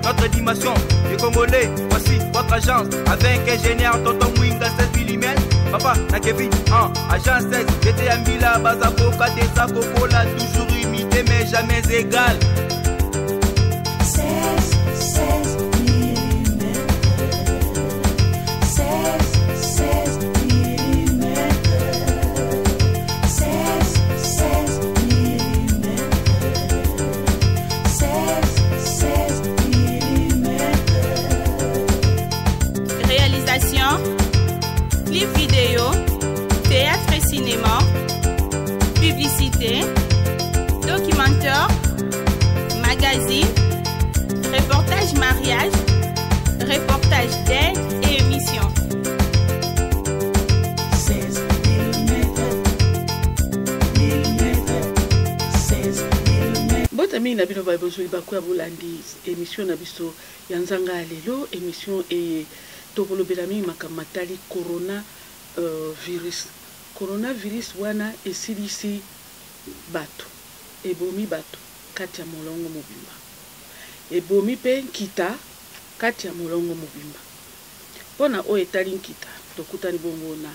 notre dimension. Les Congolais, voici votre agence. Avec ingénieur Tonton Mwinga 16 mm. Papa, na Kevin, en agence 16. J'étais à Mbila, Bazakoka, Desa, Kokola, toujours imité mais jamais égal. 16, 16 mm. 16, 16 mm. 16, 16 mm. 16, 16 mm. Réalisation, clip vidéo, théâtre et cinéma, publicité, documentaire, magazine, reportage mariage, reportage d'aide et émission. 16 mm. Mm. 16 mm. Mbote mingi na bino baye bozwi libaku ya bolandi emission na biso ya nzanga ya lelo. Emission eye tokolobela mingi makambo matali corona virus. Coronavirus wana esilisi bato, ebomi bato kati ya molongo mobimba, ebomi mpe nkita kati ya molongo mobimba. Mpo na oyo etali nkita, tokutani bongo na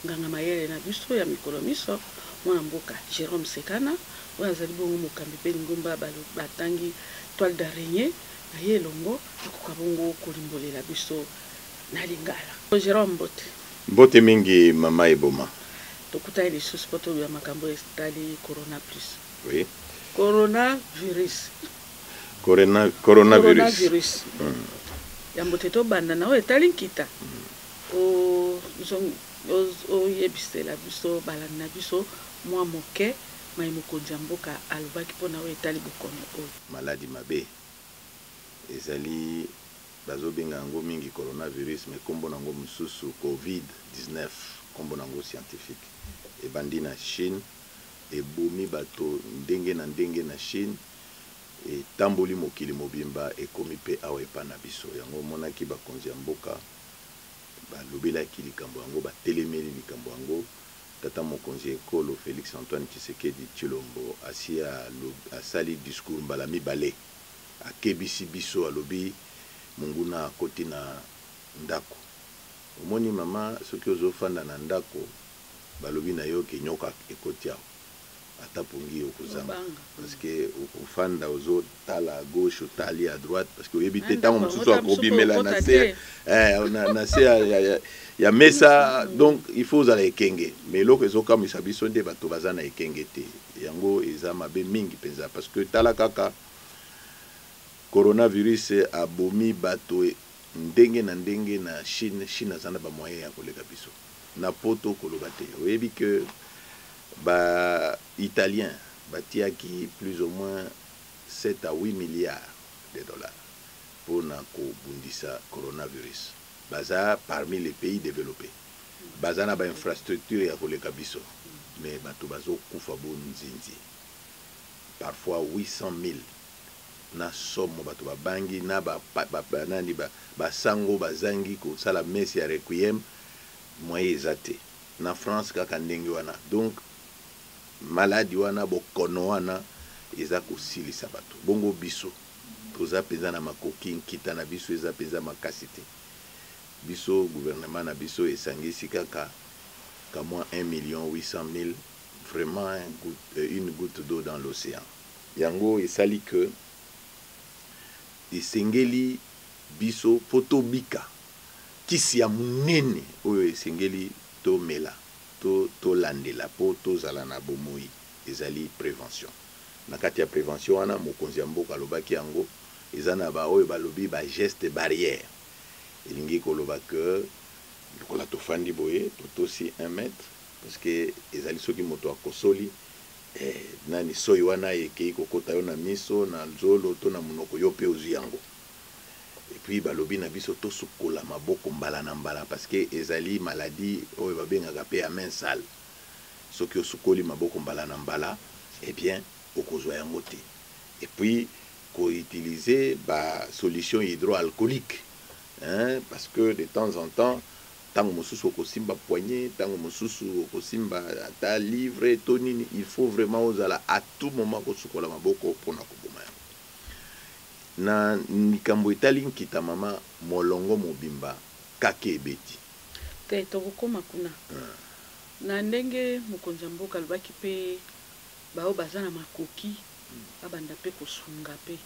nganga mayele na biso ya mikolo miso, mwana mboka Jerome Sekana, oyo azali bongo mokambi mpe lingomba batangi toile d'araignée na ye elongo, akoka bongo kolimbolela biso na lingala. Jerome, mbote. Mbote mingi, mama Eboma. Tokutani lisusu mpo toloba makambo etali corona plus. Oui. Coronavirus. Coronavirus. Coronavirus. Yambo te tobanda na oyo etali nkita, oyebisela biso balandi na biso mwa moke mai mokonzi ya mboka alobaki mpona oyo etali bokono oyo. Maladi mabe ezali, bazobenga yango mingi coronavirus, mais nkombo nango mosusu COVID-19, nkombo nango scientifique. Ebandi na Chine, ebomi bato ndenge na ndenge na Chine, etamboli mokili mobimba, ekomi mpe awa epa na biso. Yango omonaki bakonzi ya mboka balobelaki likambo yango, batelemeli likambo yango. Tata mokonzi ya ekolo Félix Antoine Tshisekedi Tshilombo asi asali discours mbala mibale, akebisi biso, alobi monguna akoti na ndako. Omoni mama, soki ozofanda na ndako, balobi na yo ke nyoka ekoti awa, ata pongi okozanga, parce que okofanda ozotala à gauche, otali à droite, parce que oyebi te ntango mosusu akobimela na se na se ya mesa. Donc il faut ozala ekenge. Mais eloko ezokamwisa biso nde bato baza na ekenge te. Yango eza mabe mingi mpenza, parce que tala kaka, coronavirus abomi bato ndenge na ndenge na Chine. Chine aza na bamoyen ya koleka biso na poto, koloba te. Oyebi ke ba Italien batiaki plus ou moins 7 à 8 milliards de dollars mpona kobundisa coronavirus. Baza parmi les pays développés, baza na bainfrastructure ya koleka biso, mais bato bazokufa bonzinzi, parfois 800 000 na somo. Bato babangi na banani, basango bazangi kosala messe ya requiem, moyen eza te. Na France kaka ndenge wana. Donc maladi wana, bokono wana eza kosilisa bato. Bongo biso toza mpenza na makoki, nkita na biso eza mpenza makasi te. Biso gouvernement na biso esangisi kaka kamwa 1 million 800 000, vraiment une goutte d'eau dans l'océan. Yango esali ke esengeli biso mpo tobika, kisi ya monene oyo esengeli tomela to tolandela mpo tozala na bomoi ezali prévention. Na kati ya prévention wana, mokonzi ya mboka alobaki yango, eza na baoyo balobi bageste barrière. Elingi koloba ke lokola tofandi boye, totosi 1 mètre, parce que ezali soki moto akosoli nani, soi wana ekei kokota yo na miso, na nzolo to na monoko, yo mpe ozwi yango. Et puis balobi na biso tosukola maboko mbala na mbala, parce que ezali maladie oyo babengaka mpe ya main sale. Soki osukoli maboko mbala na mbala, eh bien okozwa yango te. Et puis koutiliser basolution hydroalcoolique, hein, parce que de temps en temps, ntango mosusu okosimba poignée, ntango mosusu okosimba ata livre to nini, il faut vraiment ozala à tout moment kosukola maboko mpona koboma yango. Na likambo etali nkita mama, molongo mobimba kake ebeti. Te, tokokoma kuna. Na ndenge mokonzi ya mboka alobaki mpe baoyo baza na makoki babanda mpe kosunga mpe.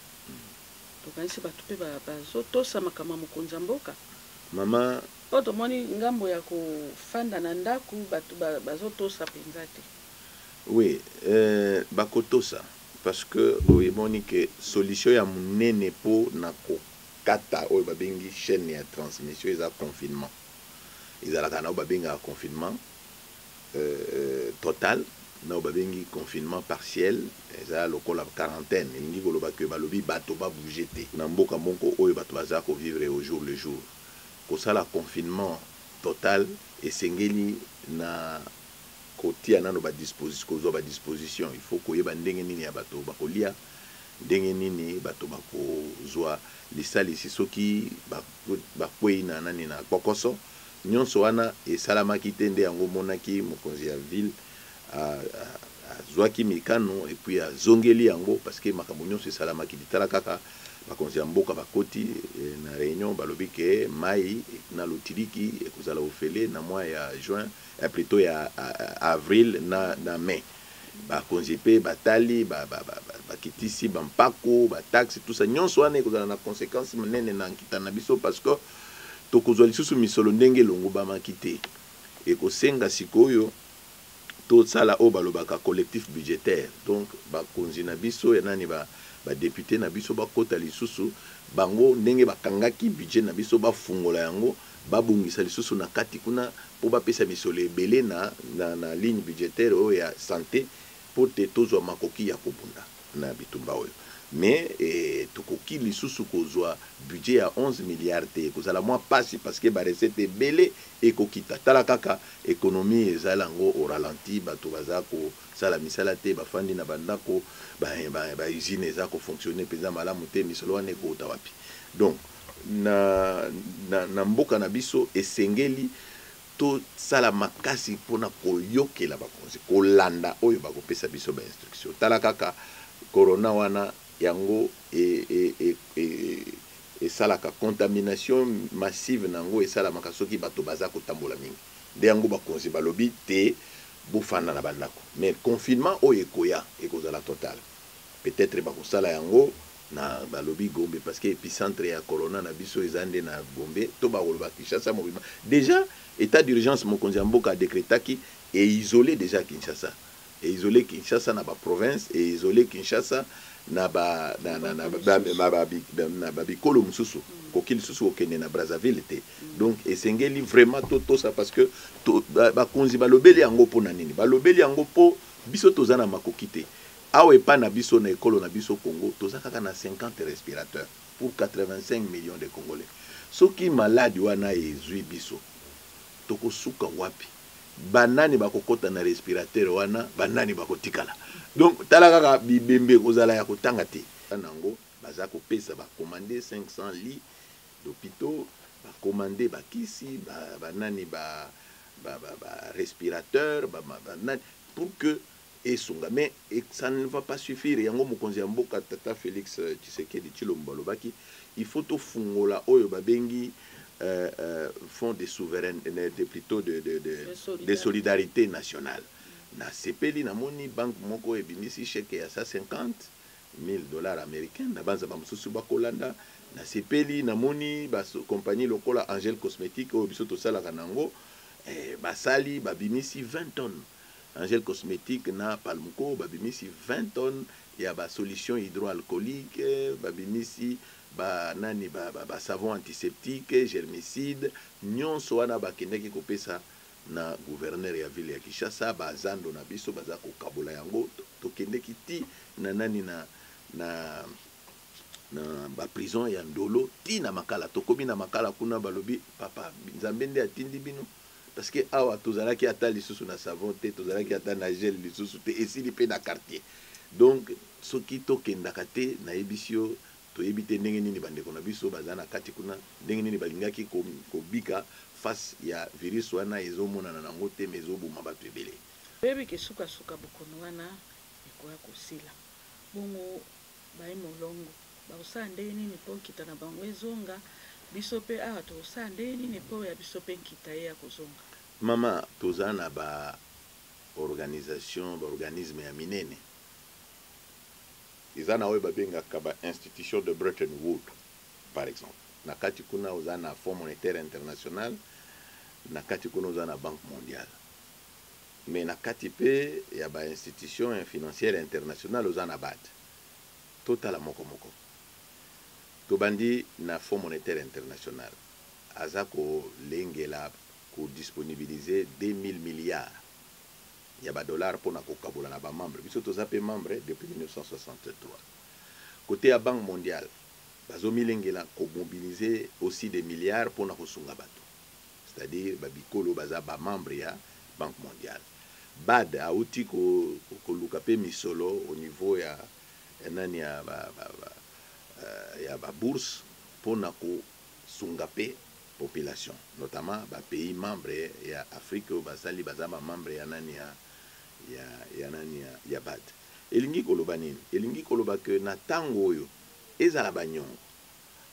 Tokanisi bato mpe bazotosa makambo ya mokonzi ya mboka. Mama. Mpo tomoni ngambo ya kofanda na ndako bato bazotosa mpenza te. Oui, bakotosa parce que oyemoni ke solution ya monene mpo na kokata oyo babengi chaîne ya transmission eza confinement. Ezalaka na oyo babengaka confinement total, na oyo babengi confinement partiel, eza lokola quarantaine. Elingi koloba ke balobi bato babouge te na mboka moko oyo bato baza kovivre au jour le jour. Kosala confinement total esengeli na kotia nano kozwa badisposition. Il faut koyeba ndenge nini ya bato bakolia, ndenge nini bato bakozwa lisalisi soki bakwei na nani na kokoso. Nyonso wana esalamaki te, nde yango omonaki mokonzi ya ville azwaki mikano et puis azongeli yango, parce que makambo nyonso esalamaki. Litala kaka bakonzi ya mboka bakoti na réunion, balobi ke mai na lotiliki ekozala ofele na mois ya juin, plutôt ya avril na mai. Bakonzi mpe batali bakitisi bampako, bataxe, tout ça. Nyonso wana ekozala na conséquence monene na nkita na biso, parce que tokozwa lisusu misolo ndenge elongobamaki te. Ekosenga sikoyo tosala oyo balobaka collectif budgétaire. Donc bakonzi na biso ya nani, badéputé na biso, bakota lisusu bango ndenge bakangaki budget na biso, bafungola yango, babongisa lisusu na kati kuna mpo bapesa misolo ebele na ligne budgétaire oyo ya santé, mpo te tozwa makoki ya kobunda na bitumba oyo. Mais tokoki lisusu kozwa budget ya 11 milliards te, ekozala mwa pasi, parce que barecette ebele ekokita. Tala kaka économie ezala yango au ralenti, bato baza kosala misala te, bafandi na bandako, bausine eza kofonctionne mpenza malamu te. Misolo wana ekouta wapi? Donc na mboka na biso esengeli tosala makasi mpona koyokela bakonzi, kolanda oyo bakopesa biso bainstruction. Tala kaka corona wana, yango esalaka contamination massive na yango esalamaka soki bato baza kotambola mingi. Nde yango bakonzi balobi te bofanda na bandako. Mais confinement oyo ekoya ekozala total. Peut-être bakosala yango na balobi Gombe, parce que épicentre ya corona na biso eza nde na Gombe, to bakoloba Kinshasa mobimba. Déjà état d'urgence mokonzi ya mboka adécrétaki eisolé déjà Kinshasa, eisolé Kinshasa na baprovince, eisolé Kinshasa na ba na na na ba, ba, ba, ba, na babikolo mosusu. Koki lisusu kokende na Brazzaville te. Donc esengeli vraiment totosa, parce que bakonzi balobeli yango mpo na nini? Balobeli yango mpo biso toza na makoki te. Awa epai na biso, na ekolo na biso Congo, toza kaka na 50 respirateurs pour 85 millions de Congolais. Soki maladi wana ezwi biso, tokosuka wapi? Banani bakokɔta na respirateur wana? Banani bakotikala? Donc tala kaka bibembe ekozala ya kotanga te. Nango baza kopesa, bacommande 500 lits d'hôpitaux, bacommande bakisi, banani, ba respirateur, banani, pour que esunga. Mais ça ne va pas suffire. Yango mokonzi ya mboka, tata Félix Tshisekedi Tshilombo, alobaki il faut tofungola oyo babengi fonds de souveraineté, de, plutôt de solidarité nationale. Nasepeli, namoni banque moko ebimisi chèque ya 150 000 $ américains na banza, bamosusu bakolanda. Nasepeli, namoni bacompagnie lokola Angel Cosmétique oyo biso tosalaka nango, basali, babimisi 20 tonnes. Angel Cosmétique na Palmco babimisi 20 tonnes ya basolution hydroalcoolique, babimisi banani, basavon antiseptique, germicide. Nyonso wana bakendaki kopesa na gouverneur ya ville ya Kinshasa. Bazando na biso baza kokabola yango. Tokendeki ti na nani, na baprison ya Ndolo, ti na Makala. Tokomi na Makala kuna, balobi: "Papa, Nzambe nde atindi bino, parce que awa tozalaki ata lisusu na savon te, tozalaki ata na gel lisusu te, esili mpe na quartier." Donc soki tokendaka te, nayebisi yo, toyebi te ndenge nini bandeko na biso baza na kati kuna, ndenge nini balingaki kobika face ya virus wana. Ezomonana nango te, mais ezoboma bato ebele. Oyebi ke sukasuka bokono wana ekoya kosila. Bongo baye molongo Bakosala ndenge nini mpo nkita na bango ezonga? Biso mpe awa tokosala ndenge nini mpo ya biso mpe nkita ye ya kozonga? Mama, toza na ba organisation, ba organisme ya minene. Eza na oyo babengaka ba institution de Bretton Woods, par exemple. Na kati kuna oza na Fonds monétaire international, na kati kuna oza na Banque mondiale. Mais na kati mpe ya ba institution financière internationale oza na BAD. Totala moko moko. Tobandi na Fonds monétaire international. Aza kolengela ko disponibiliser 2000 milliards ya ba dollars pona kokabola na ba membres. Biso toza pe membre depuis 1963. Cote ya Banque mondiale, bazomilengela ko mobiliser aussi des milliards pona kosunga bato. C'est-à-dire ba bikolo baza ba membres ya Banque mondiale. BAD auti koluka pe misolo au niveau ya nani ya ba, ba, ba, ya ba bourse pona kosunga pe population, notamment ba pays membres ya Afrique oyo basali baza ba membres ya nani ya ya ya nani ya, ya BAD. Elingi koloba nini? Elingi koloba que na tango oyo ezala ba nyongo,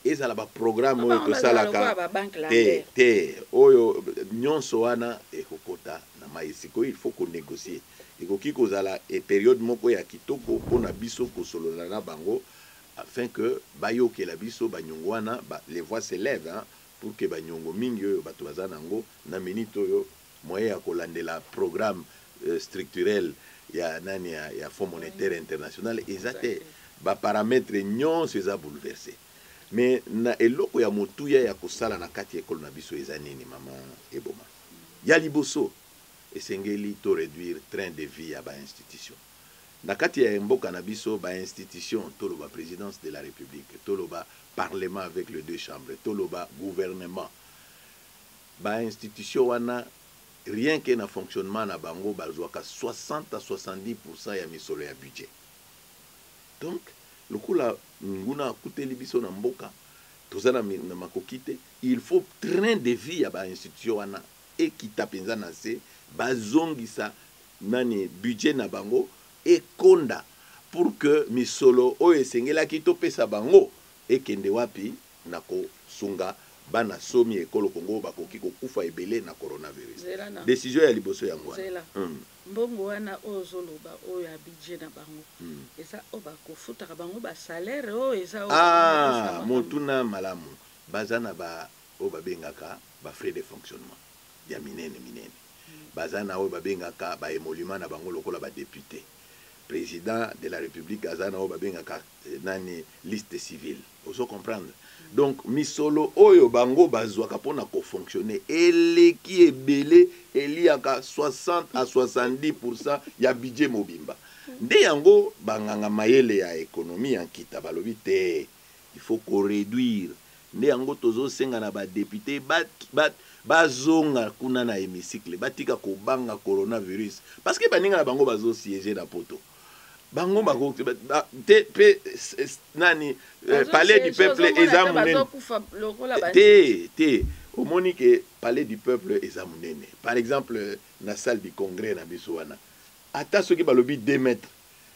ezala ba programme oyo tosalaka te te oyo nyonso wana ekokota na mai. Sikoyo il faut ko négocier. Ekoki kozala e periode moko ya kitoko mpona biso kosolola na bango afin que bayokela biso banyongo wana ba, les voix s'élèvent, hein, pour que banyongo mingi oyo bato baza nango na minute oyo moyen ya kolandela programme structurel ya nani ya Fonds monétaire international eza te. Ba paramètres nyonso eza bouleversé. Mais na eloko ya motuya ya kosala na kati ya ekolo na biso eza nini, mama Eboma? Ya liboso, esengeli to réduire train de vie ya ba institution. Na kati ya mboka na biso, ba institution, toloba présidence de la République, toloba parlement avec les deux chambres, toloba gouvernement, ba institution wana rien que na fonctionnement na bango bazwaka 60 à 70% ya misolo ya budget. Donc lokola nguna akuteli biso na mboka, toza na makoki te, il faut train de vie ya ba institution wana ekita mpenza na se, bazongisa nani budget na bango ekonda pour que misolo oyo esengelaki topesa bango ekende wapi na kosunga bana somi ekolo Kongo bakoki kokufa ebele na coronavirus. Décision ya liboso yango wana. Mbongo wana oyo ozoloba oyo ya budget na bango, eza oyo bakofutaka bango ba salaire oyo eza oyo? Ah, motuna malamu. Baza na ba oyo babengaka ba frais de fonctionnement ya minene minene. Baza na oyo babengaka ba émolument na bango lokola ba député. Président de la République aza na oyo babengaka nani liste civile. Ozo comprendre? Donc misolo oyo bango bazwaka mpona kofonctionner eleki ebele, eliaka 60 à 70% ya budget mobimba. Nde yango banganga mayele ya économie ya nkita balobi te, il faut koréduire. Nde yango tozosenga na badéputé bazonga kuna na hémicycle, batika kobanga coronavirus, parce que baninga na bango bazosiéger na poto, bango bako te pe nani palais du peuple eza monene te te. Omoni ke palais du peuple eza monene. Par exemple na salle du congrès na biso wana, ata soki balobi 2 mètres,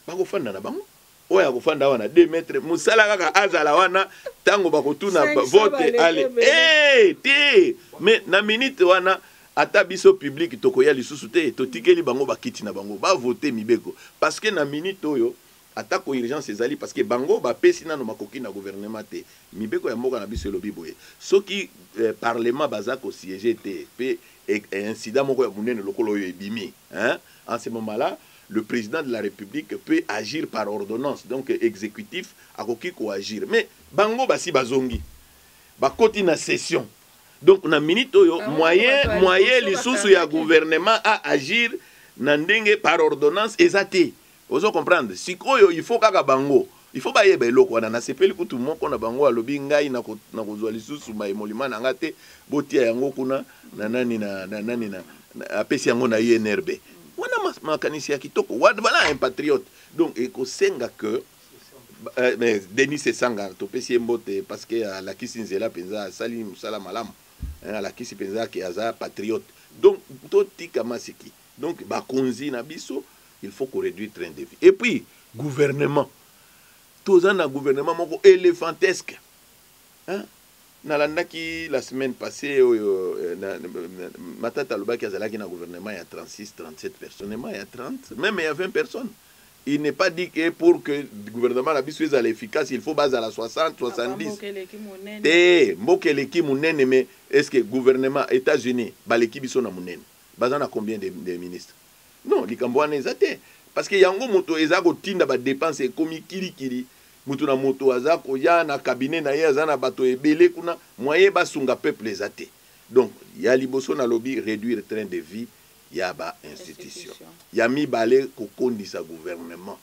bakofanda na bango oyo akofanda wana 2 mètres, mosala kaka azala wana ntango bakotuna vote ale hey, te. Mais na minute wana ata biso public tokoya lisusu te, totikeli bango bakiti na bango bavote mibeko, parce que na minute oyo atako urgence ezali, parce que bango bapesi nano makoki na gouvernement te. Mibeko ya mboka na biso elobi boye: soki parlement baza kosiéger te mpe incident moko ya monene lokola oyo ebimi, hein, en ce moment là le président de la République peut agir par ordonnance. Donc exécutif akoki koagir. Mais bango basi bazongi, bakoti na session. Donc na minute oyo moyen lisusu ya gouvernement a agir na ndenge par ordonnance eza te. Ozo comprendre? Sikoyo il faut kaka bango, il faut bayeba eloko wana. Nasepeli kutu moko na bango alobi: ngai nakozwa lisusu baémoluments na nga te, botia yango kuna na nani na nani na apesi yango na INRB wana. Makanisi ya kitoko. Voilà un patriote. Donc ekosenga que mais Denis Esanga, topesi ye mbote parce que alakisi nzela mpenza, asali mosala malamu, alakisi mpenza ke aza patriote. Donc totika masiki. Donc bakonzi na biso, il faut koréduire train de vie. Et puis gouvernement, Toza na gouvernement moko éléphantesque, hein? Nalandaki la semaine passée oyo Matata alobaki azalaki na gouvernement ya 36, 37 personnes, ya 30, même ya 20 personnes. Il n'est pas dit que pour que gouvernement na biso ezala efficace, il faut bazala 60, 70. Mboka eleki monene. Te, mboka eleki monene, mais est ce que gouvernement États-Unis baleki biso na monene, baza na combien de ministres? Non, likambo wana eza te, parce que yango moto eza kotinda badépenses ekomi kilikili. Moto na moto aza koya na cabinet na ye, aza na bato ebele kuna, moyen basunga peuple eza te. Donc ya liboso nalobi, réduire train de vie ya bainstitution. Institution. Ya mibale, kokondisa gouvernement,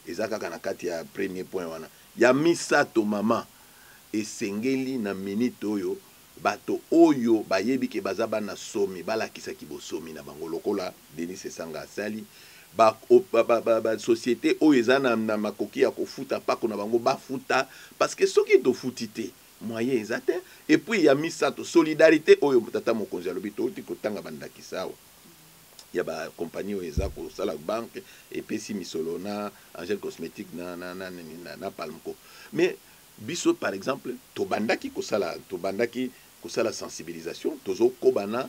eza kaka na kati ya premier point wana. Ya misato, mama, esengeli na minute oyo bato oyo bayebi ke baza bana somi balakisaki bosomi na bango lokola Denis Esanga asali. Basociété ba oyo eza na makoki ya kofuta pako na bango bafuta, parce que soki tofuti te, moyen eza te. Et puis ya misato, solidarité oyo tata mokonzi alobi. Touti kotanga bandakisa awa ya bacompagnie oyo eza kosala banque, epesi misolo na Angel Cosmétique na Palmco. Mais biso, par exemple, tobandaki kosala sensibilisation, tozokoba na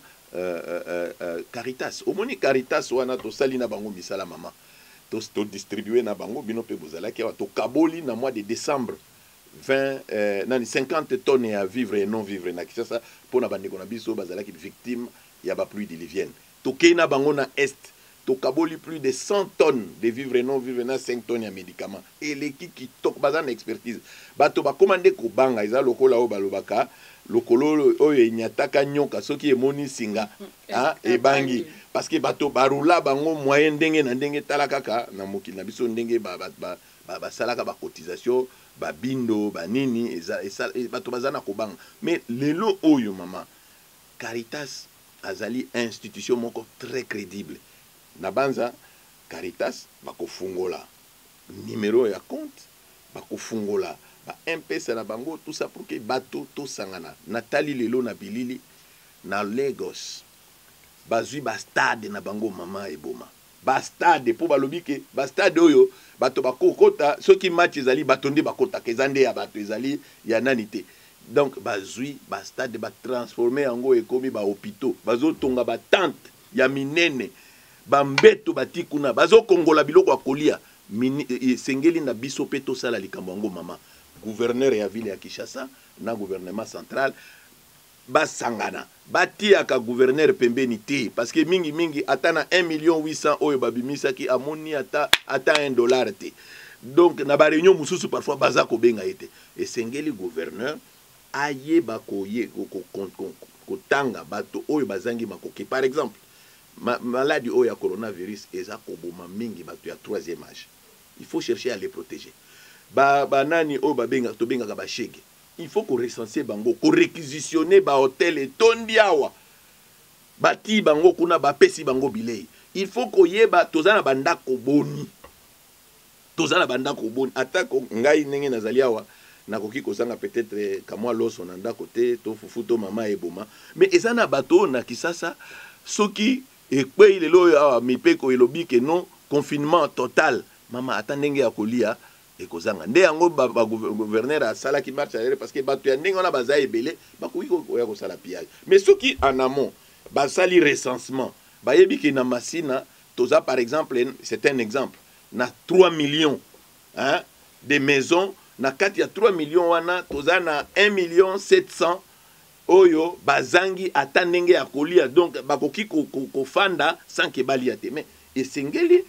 Caritas. Omoni Caritas wana, tosali na bango misala, mama, todistribue na bango. Bino mpe bozalaki awa, tokaboli na mois de décembre 20 nani, 50 tonnes ya vivre et non vivre na Kinshasa mpo na bandeko na biso bazalaki victime ya bapluie diluvienne. Tokei na bango na Est, tokaboli plus de 100 tonnes de vivre et non vivre na 5 tonnes ya médicament. Eleki kitoko, baza na expertise. Bato bakóma nde kobanga. Eza lokola oyo balobaka, lokolo oyo enyataka nyoka, soki emoni singa, ah, ebangi, parce que bato barula bango moyen ndenge na ndenge. Tala kaka na mokili na biso ndenge basalaka bacotisation, babindo, banini, eza, bato baza na kobanga. Mais lelo oyo, mama, Caritas azali institution moko très crédible. Na banza Caritas bakofungola numéro ya compte, bakofungola ba M-Pesa na bango, tout ça pour que bato tosangana. Natali lelo na bilili na Lagos, bazwi bastade na bango, mama, eboma bastade, mpo balobi ke bastade oyo bato bakokota, soki match ezali, bato nde bakotaka, eza nde ya bato, ezali ya nani te. Donc bazwi bastade, batransforme yango, ekomi bahôpitaux. Bazotonga batente ya minene, bambeto bati kuna, bazokongola biloko ya kolia. Esengeli na biso mpe tosala likambo yango, mama. Gouverneur ya ville ya Kinshasa na gouvernement central basangana, batiaka gouverneur pembeni te, parce que mingimingi ata na 1 million 800 oyo babimisaki, amoni ata 1 dollar te. Donc na baréunion mosusu parfois baza kobenga ye te. Esengeli gouverneur ayeba kotanga bato oyo bazangi makoki. Par exemple, maladie oyo ya coronavirus eza koboma mingi bato ya troisième âge. Il faut chercher à les protéger. Banani oyo babenga, tobengaka bashege, il faut korecenser bango, koréquisitionner bahotel etondi awa, batii bango kuna, bapesi bango bilei. Il faut koyeba toza na bandako boni, toza na bandako boni. Atako ngai ndenge nazali awa, nakoki kozanga peut-être kamwa loso na ndako te, to fufu, to mama eboma, mais eza na bato oyo na Kisasa, soki ekwei lelo oyo awa, mipeko elobi ke non, confinement total, mama, ata ndenge ya kolia ekozanga. Nde yango bagouverneur asalaki marche arrière, parce que bato ya ndenge wana baza ebele, bakoki koya kosala pillage. Mais soki en amont basali recensement, bayebi ke na Masina toza, par exemple, c'est un exemple, na 3 millions, hein, de maisons. Na kati ya 3 millions wana, toza na 1 million 700 oyo bazangi ata ndenge ya kolia. Donc bakoki kofanda sans ke balia te, mais esengeli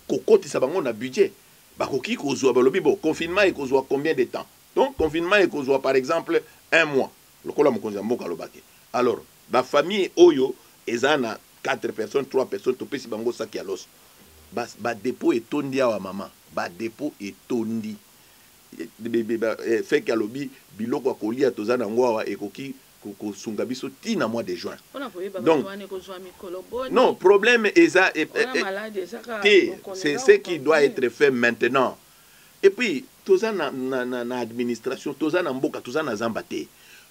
kokotisa bango na budget. Bakoki kozwa, balobi bon, confinement ekozwa combien de temps? Donc confinement ekozwa par exemple un mois, lokola mokonzi ya mboka alobaki. Alors bafamille oyo eza na 4 personnes, 3 personnes, topesi bango saki ya loso. Badépôt etondi awa, mama, badépôt etondi. Feke alobi biloko ya kolia toza nango awa ekoki kosunga biso ntina mois de juin. Mpona koyeba Donc, bato wana ekozwa mikolo boni? Non, problème eza Wana malade eza kaka te. bokono C'est eza ce qui doit kocontinue. être fait maintenant. Et puis toza na administration, toza na mboka, toza na zamba te.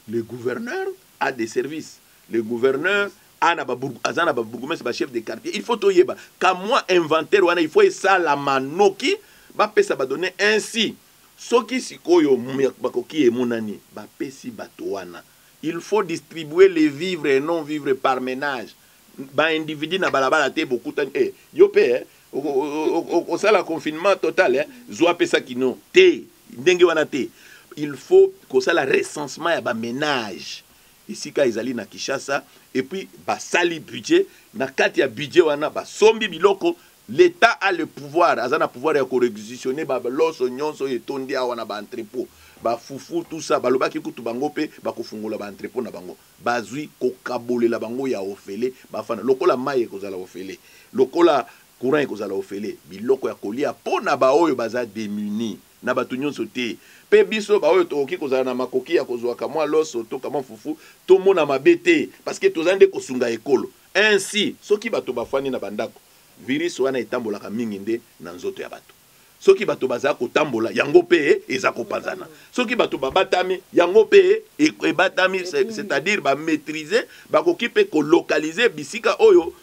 Le gouverneur a des services, le gouverneur a na aza na babourgmestre, bachef de quartier. Il faut toyeba kamwa inventaire wana, il faut esalama noki, bapesa badonnées. Ainsi Soki sikoyo makoki emonani, bapesi bato wana. Il faut distribuer les vivres et non vivre par menage. Ba individu na balabala te bokutani eh, yo pe eh, okosala confinement total eh, zwa pesa kino te ndenge wana te. Il faut kosala recensement ya ba menage esika ezali na Kinshasa et puis basali budget na kati ya budget wana basombi biloko. L'Etat a le pouvoir, aza na pouvoir ya ko requisitionner ba loso nyonso oyo etondi awa na ba entrepot, ba fufu tout ça, balobaki kutu bango pe bakofungola ba entrepot na bango, bazui kokabolela bango ya ofele, bafanda lokola mayi ekozala ofele, lokola courant ekozala ofele, biloko ya kolia po na ba oyo baza demunis, na bato nyonso te. Pe biso ba oyo tokoki kozala na makoki ya kozua kamwa loso to kamwa fufu, tomona mabe te, parce que toza nde kosunga ekolo. Ainsi, soki bato bafandi na ba ndako, Virus wana etambolaka mingi nde na nzoto ya bato. Soki bato baza kotambola, yango mpe eza kopanzana. Soki bato babatami, yango mpe ebatami, c'est-à-dire ba maitriser, bakoki mpe ko localiser bisika oyo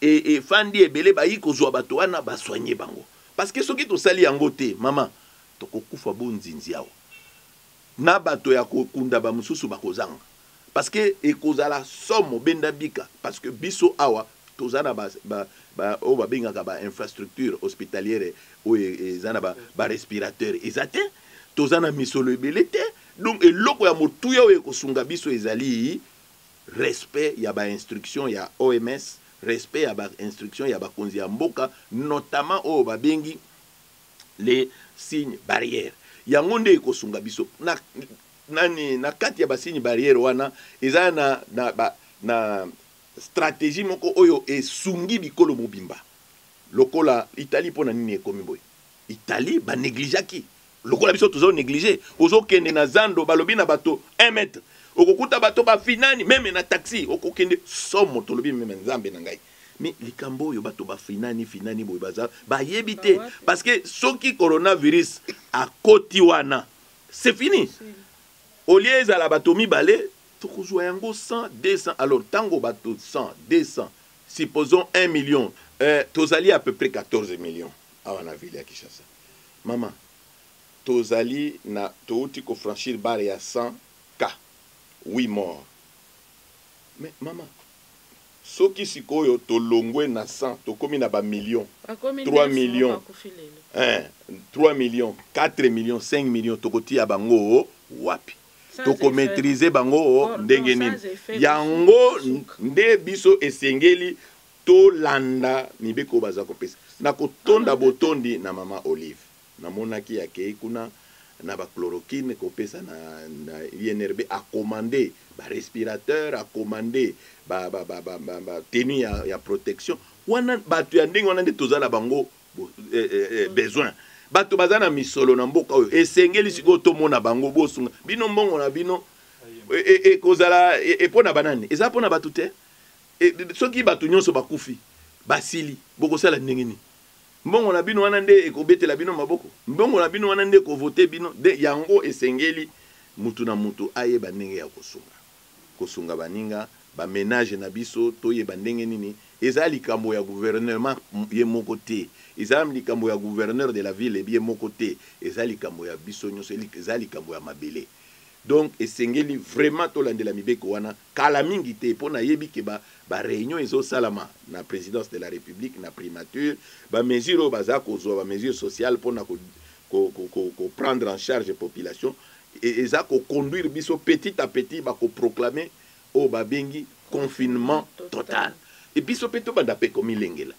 efandi ebele, bayi kozwa bato wana ba soigner bango. Parce que soki tosali yango te, mama, tokokufa bo nzinzi awa. Na bato ya kokunda ba mosusu bakozanga. Parce que ekozala somo benda bika parce que biso awa toza na ba, ba, ba oyo babengaka ba infrastructure hospitalière oyo eza na ba, ba respirateur eza te, toza na misolo ebele te. Donc eloko ya motuya oyo ekosunga biso ezali respect ya ba instruction ya OMS, respect ya ba instruction ya bakonzi ya mboka, notamment oyo babengi les signes barrières. Yango nde ekosunga biso na nani na kati ya ba signe barrière wana eza na, na, ba, na stratégie moko oyo esungi bikolo mobimba lokola Italie. Mpo na nini ekomi boye? Italie ba négligeaki lokola biso tozo néglige. Ozokende na zando, balobi na bato 1 mètre, okokuta bato bafinani meme na taxi okokende somo. Tolobi meme Nzambe na ngai, mais likambo oyo bato bafinani finani boye baza bayebi te, parce que soki coronavirus akoti wana, c'est fini. Au lieu ezala bato mibale, tokozwa yango 100, 200. Alors ntango bato 100, 200, supposons 1 million, tozali à peu près 14 millions awa na ville ya Kinshasa. Mama, tozali na touti kofranchir barre ya 100 cas, 8 morts. Mais mama, soki sikoyo tolongwe na 100, tokomi na bamillion, 3 millions, 3 millions, 4 millions, 5 millions, tokotia bango wapi? Tokomaîtriser bango ndenge nini? Yango nde biso esengeli tolanda mibeko baza kopesa. Na kotonda botondi na mama Olive, namonaki akei kuna na bachloroquine kopesa na INRB, acommandé barespirateur, acommandé ba, ba, ba, ba, ba, ba tenue ya protection wana. Bato ya ndenge wana nde toza na bango besoin. Bato baza na misolo na mboka oyo, esengeli sikoyo tomona bango bosunga bino. Mbongo na bino ekozala mpo na banani? Eza mpo na bato te. Soki bato nyonso bakufi, basili, bokosala ndenge nini? Mbongo na bino wana nde ekobetela bino maboko, mbongo na bino wana nde ekovote bino de. Yango esengeli mutu na mutu ayeba ndenge ya kosunga baninga, baménage na biso, toyeba ndenge nini. Eza likambo ya gouvernement ye moko te, eza likambo ya gouverneur de la ville ye moko te, eza likambo ya biso nyonso, eza likambo ya mabele. Donc esengeli vraiment tolandela mibeko wana. Kala mingi te, mpo nayebi ke baréunion ezosalama na présidence de la République, na primature, bamesure oyo baza kozwa, bamesure sociale mpona ko prendre en charge population, eza koconduire biso petit à petit bakoproclame oyo babengi confinement total. E biso mpe tobanda mpe komilengela,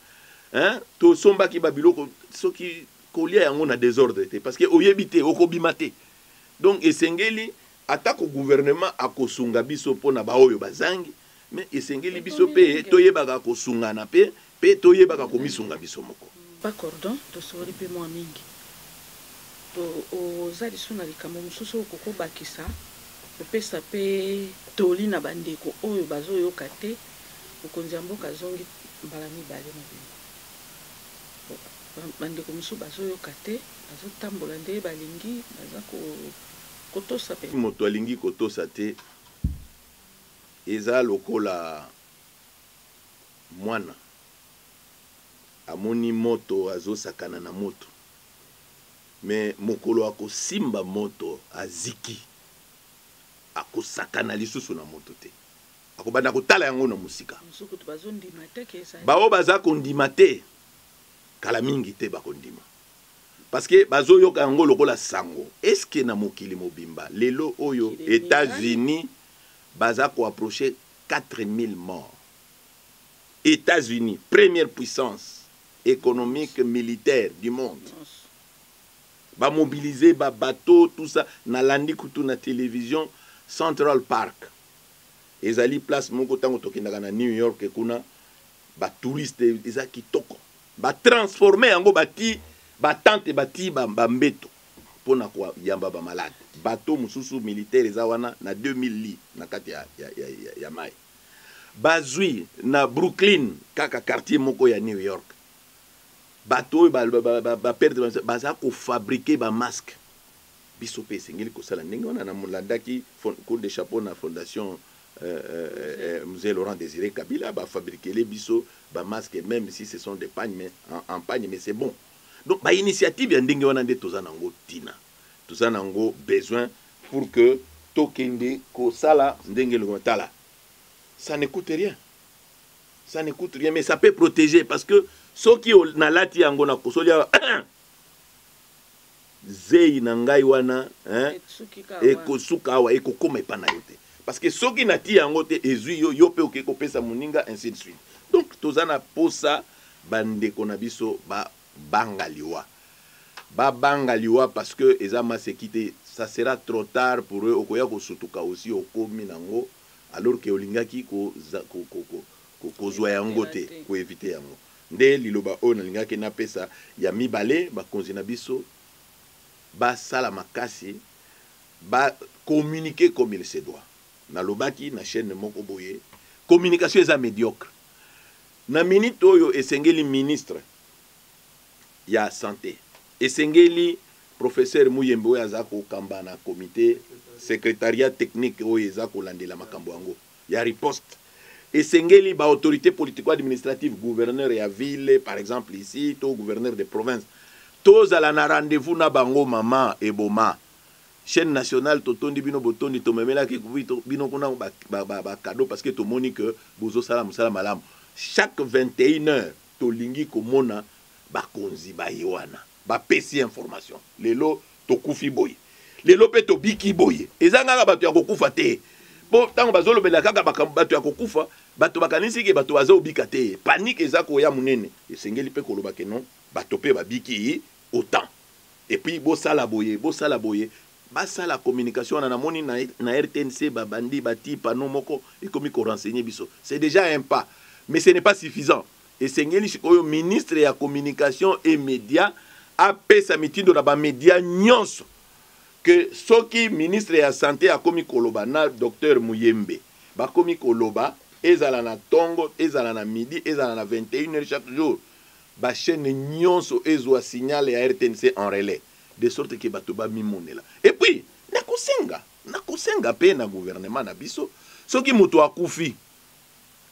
hein? Tosombaki babiloko, soki kolia yango na désordre te, parce que oyebi te okobima te. Donc esengeli, atako gouvernement akosunga biso mpona baoyo bazangi, mais esengeli biso mpe toyebaka kosungana mpe toyebaka komisunga biso moko. Pa Cordon, tosoli mpe mwa mingi. Oza lisusu na likambo mosusu oyo kokobakisa, kopesa mpe toli na bandeko oyo bazoyoka te? Mokonzi ya mboka azongi mbala mibale mobimba. Bandeko mosusu bazoyoka te, bazotambola nde balingi, baza kotosa mpe. Moto alingi kotosa te, eza lokola mwana amoni moto, azosakana na moto. Mais mokolo akosimba moto aziki, akosakana lisusu na moto te, akobanda kotala yango na mosika. Baoyo baza kondima te, kala mingi te bakondima, parce que bazoyoka yango lokola sango. Eske na mokili mobimba lelo oyo, États-Unis baza koapprocher 4000 morts? États-Unis, première puissance économique, militaire du monde, bamobiliser babateau, tout ça. Nalandi kutu na télévision, Central Park ezali place moko, ntango tokendaka na New York kuna, batouriste, eza kitoko. Batransformer yango, bati batente, bati bambeto mpona koyamba bamalade. Bateau mosusu militaire eza wana na 2000 lits na kati ya mai. Bazwi na Brooklyn, kaka quartier moko ya New York, bato oyo baperdre, baza kofabriquer bamasque. Biso mpe esengeli kosala ndenge wana. Nalandaki coup de chapeau na fondation Mzee Laurent Désiré Kabila, bafabriquele biso bamasque, même si ce sont des pagnes, mais en pagne, mais c'est bon. Donc bainitiative ya ndenge wana nde toza nango ntina, toza nango besoin pour que tokende kosala ndenge elongo. Tala, ça ne coûte rien, ça ne coûte rien, mais ça peut protéger, parce que soki nalati yango, nakosoli awa, zei na ngai wana ekosuka awa, ekokóma epa na yo te, parce que soki nati yango te, ezwi yo, yo mpe okoki kopesa moninga, ainsi de suite. Donc toza na posa bandeko na biso babanga liwa, babanga liwa, parce que eza maseki te. Ça sera trop tard pour eux. Okoya kosutuka aussi okomi nango, alors que olingaki kozwa yango te, koéviter yango. Nde liloba oyo nalingaki napesa. Ya mibale, bakonzi na biso basala makasi bacommuniquer comme il se doit. Nalobaki na chaîne moko boye, communication eza médiocre na minute oyo. Esengeli ministre ya santé, esengeli professeur Muyembe oyo aza kokamba na comité secrétariat technique oyo eza kolandela makambo yango ya riposte, esengeli baautorité politico-administrative, gouverneur ya ville par exemple ici, to gouverneur de province, tozala na rendez-vous na bango. Mama eboma chaîne nationale, totondi bino, botondi, tomemelaki bino kuna bacadeau parce que tomoni que bozosala mosala malamu. Chaque 21 heures, tolingi komona bakonzi baye wana bapesi information: lelo tokufi boye, lelo mpe tobiki boye. Eza kaka bato ya kokufa te, mpo ntango bazolobela kaka bato ya kokufa, bato bakanisi ke bato baza obika te, panique eza koya monene. Esengeli mpe koloba ke non, bato mpe babiki autant, et puis bosala boye, bosala boye, basala communication wana. Namoni na RTNC babandi bati panneau moko ekomi korenseigner biso. C'est déjà un pas, mais ce n'est pas suffisant. Esengeli sikoyo ministre ya communication et média apesa mitindo na bamédia nyonso ke soki ministre ya santé akomi koloba na docteur Muyembe, bakomi koloba, ezala na ntongo, ezala na midi, ezala na 21 heures, chaque jour bachaîne nyonso ezwa signal ya RTNC en relais, de sorte ke bato bamimonela. Et puis nakosenga mpe na gouvernement na biso, soki moto akufi,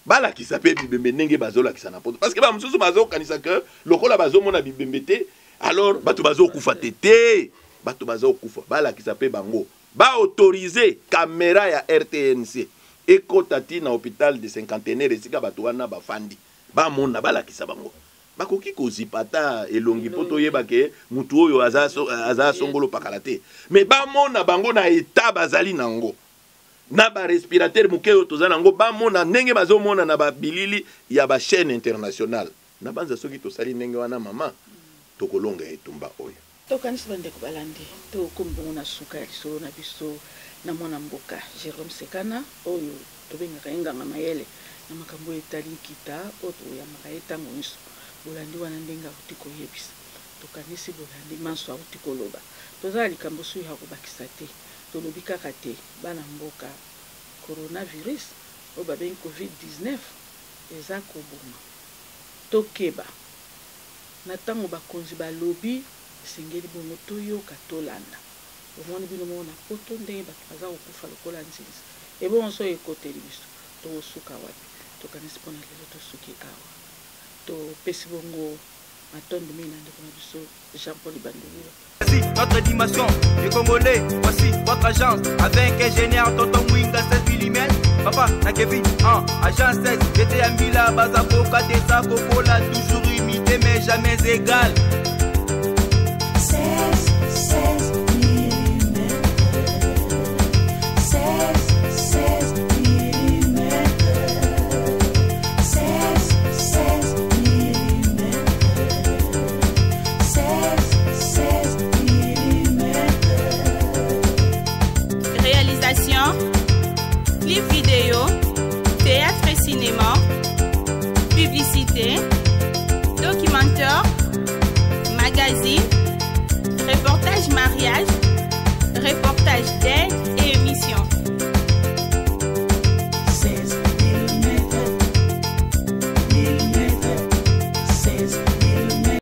balakisa mpe bibembe ndenge bazolakisa na poto, parce que bamosusu bazokanisa ke lokola bazomona bibembe te, alors bato bazokufa te. Te, bato bazokufa. Balakisa mpe bango, baautoriser caméra ya RTNC ekɔta ti na hôpital de cinquantenaire, esika bato wana bafandi, bamona, balakisa bango. Bakoki kozipa ata elongi mpo toyeba ke mutu oyo aza, aza songolo pakala te, mais bamona bango na eta bazali nango, na barespirateur moke oyo toza nango, bamona ndenge bazomona na babilili ya bachaîne internationale. Na banza soki tosali ndenge wana, mama, tokolonga etumba oyo. Tokanisi bandeko balandi, tokomi bongo na suka ya lisolo na biso na mwana mboka Jérôme Sekana, oyo tobengaka ye nganga mayele na makambo oyo etali nkita, oyo toyambaka ye ntango nyonso. Bolandi wana ndenge auti koyebisa, tokanisi bolandi manso auti koloba. Toza na likambo soki ya kobakisa te. Tolobi kaka te, bana mboka, coronavirus oyo babengi COVID-19 eza koboma. Tokeba na ntango bakonzi balobi, esengeli bongo toyoka, tolanda. Omoni bino moko na poto ndenge bato baza kokufa lokola nzinzi. Ebongo so ekoteli biso, tokosuka wapi? Tokanisi mpona lelo tosuki awa. Topesi bongo Matondo mingi na ndeko na biso Jean Paul Bandolilo. Voici notre dimension des Congolais, voici votre agence avec ingénieur Tonton Mwinga 16 mm. Papa na Kevin en agence 16, j'étais à Mbila, Bazakoka, Tessa, Kokola, toujours imité mais jamais égal. 16, 16 mm. 16, 16 mm. 16, 16 mm. 16, 16 mm. Réalisation, clip vidéo, théâtre et cinéma, publicité, documentaire, magazine, reportage mariage.